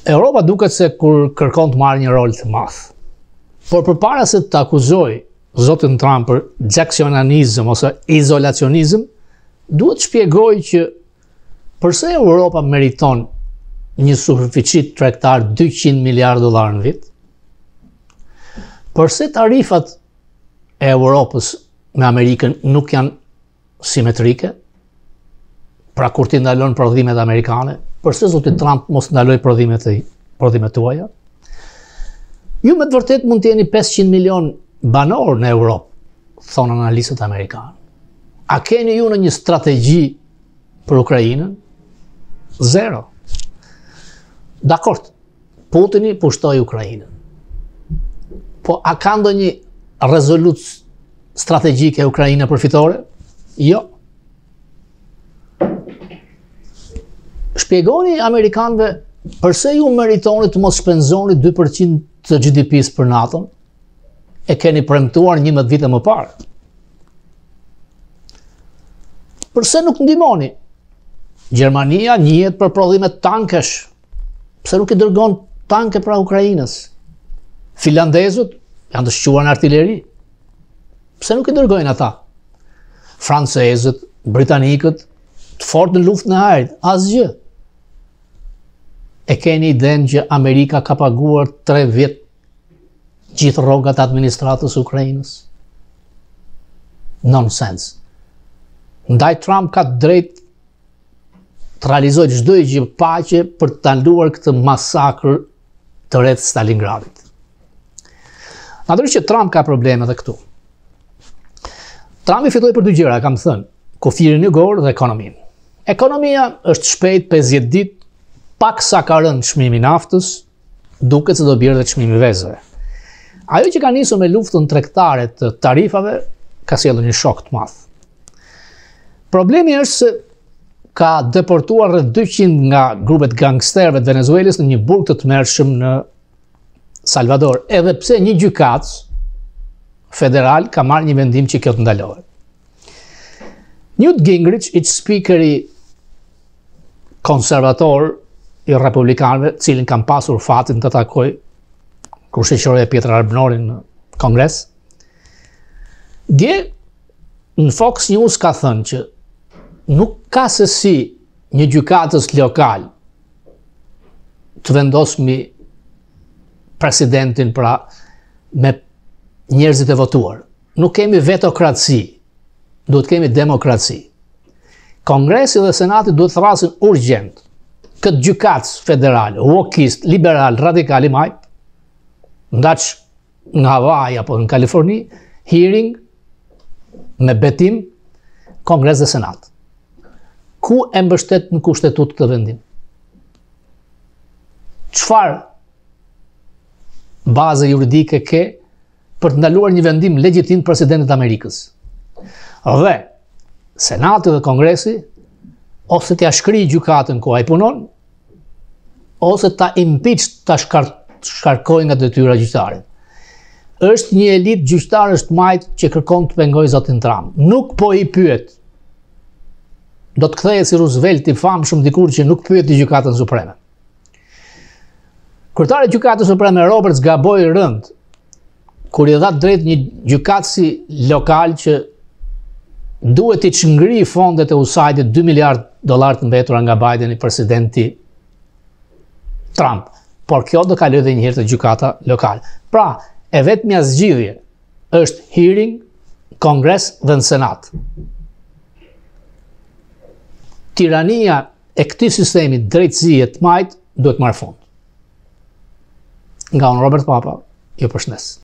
Europa duket se kur kërkon të marrë një rol të madh. Por përpara se të akuzojë zotin Trump për Jacksonianizëm ose izolacionizëm, duhet të shpjegojë që përse Europa meriton një suficit tregtar 200 miliard dollar në vit? Përse tarifat e Europës me Amerikën nuk janë simetrike? Pra kur ti ndalon prodhimet amerikane, përse zoti Trump mos ndalojë prodhimet e prodhimet tuaja? Ju me të vërtetë mund të jeni 500 milion banorë në Europë, thonë analistët amerikanë. A keni ju në një strategji për Ukrainën? Zero. Dakord, Putini pushtoi Ukrainën. Po a ka ndonjë rezolutë strategjike Ukraina për fitore? Jo. Shpjegoni amerikanëve përse ju meritoni të mos shpenzoni 2% të GDP-së për NATO-n? E keni premtuar 11 vite më parë. Përse nuk ndihmoni? Gjermania njihet për prodhime tankesh, Pse nuk i dërgon tanke pra Ukrainës? Finlandezët janë të shquar në artileri. Pse nuk i dërgojnë ata? Francezët, britanikët, të fortë në luftën e ajrit, asgjë. E keni idenë që Amerika ka paguar 3 vjet gjithë rrogat e administratës së Ukrainës? Nonsense. Ndaj Trump ka të drejtë të realizojë çdo gjë paqe për të ndaluar këtë masakër të re të Stalingradit. Natyrisht që Trump ka probleme edhe këtu. Trumpi fitoi për dy gjëra, kam thënë, kufirin jugor dhe ekonominë. Ekonomia është shpejt 50 ditë, pak sa ka rënë çmimi i naftës, duket se do bjerë dhe çmimi i vezëve. Ajo që ka nisur me luftën tregtare të tarifave ka sjellë një shok të madh. Problemi është se ka deportuar rreth 200 nga grupet gangsterëve të Venezuelës në një burg të tmerrshëm në Salvador, edhe pse një gjykatës federal ka marrë një vendim që kjo të ndalohet. Newt Gingrich, ish speakeri konservator i republikanëve, cilin kam pasur fatin të takoj kur shoqëroja Pjetër Arbnorin në Kongres, dje në Fox News ka thënë që nuk ka se si një gjykatës lokal të vendosë mbi presidentin pra me njerëzit e votuar. Nuk kemi vetokraci, duhet kemi demokraci. Kongresi dhe Senati duhet thërrasin urgjent këtë gjykatës federal, wokist, liberal, radikal i majtë, ndaç në Hawaii apo në Kaliforni, hearing me betim Kongres dhe Senat. Ku e mbështet në kushtetutë këtë vendim? Çfarë baze juridike ke për të ndaluar një vendim legjitim të presidentit të Amerikës. Dhe Senati dhe Kongresi ose t'ia shkrijë gjykatën ku ai punon, ose ta impeach ta shkar, shkarkojë nga detyra gjyqtarin. Është një elitë gjyqtarësh të majtë që kërkon të pengojë zotin Trump. Nuk po i pyet. Do të kthehet si Roosevelt i famshëm dikur që nuk pyeti gjykatën supreme. Kryetari i Gjykatës Supreme Roberts gaboi rënd kur i dha drejt një gjykatësi lokal që duhet t'i çngrijë fondet e USAID-it 2 miliard dollar të mbetura nga Bideni presidenti Trump. Por kjo do kalojë edhe një herë te gjykata lokale. Pra, e vetmja zgjidhje është hearing Kongres dhe në Senat. Tirania e këtij sistemi drejtësie të majtë duhet marrë fund. Nga unë Robert Papa, ju përshëndes.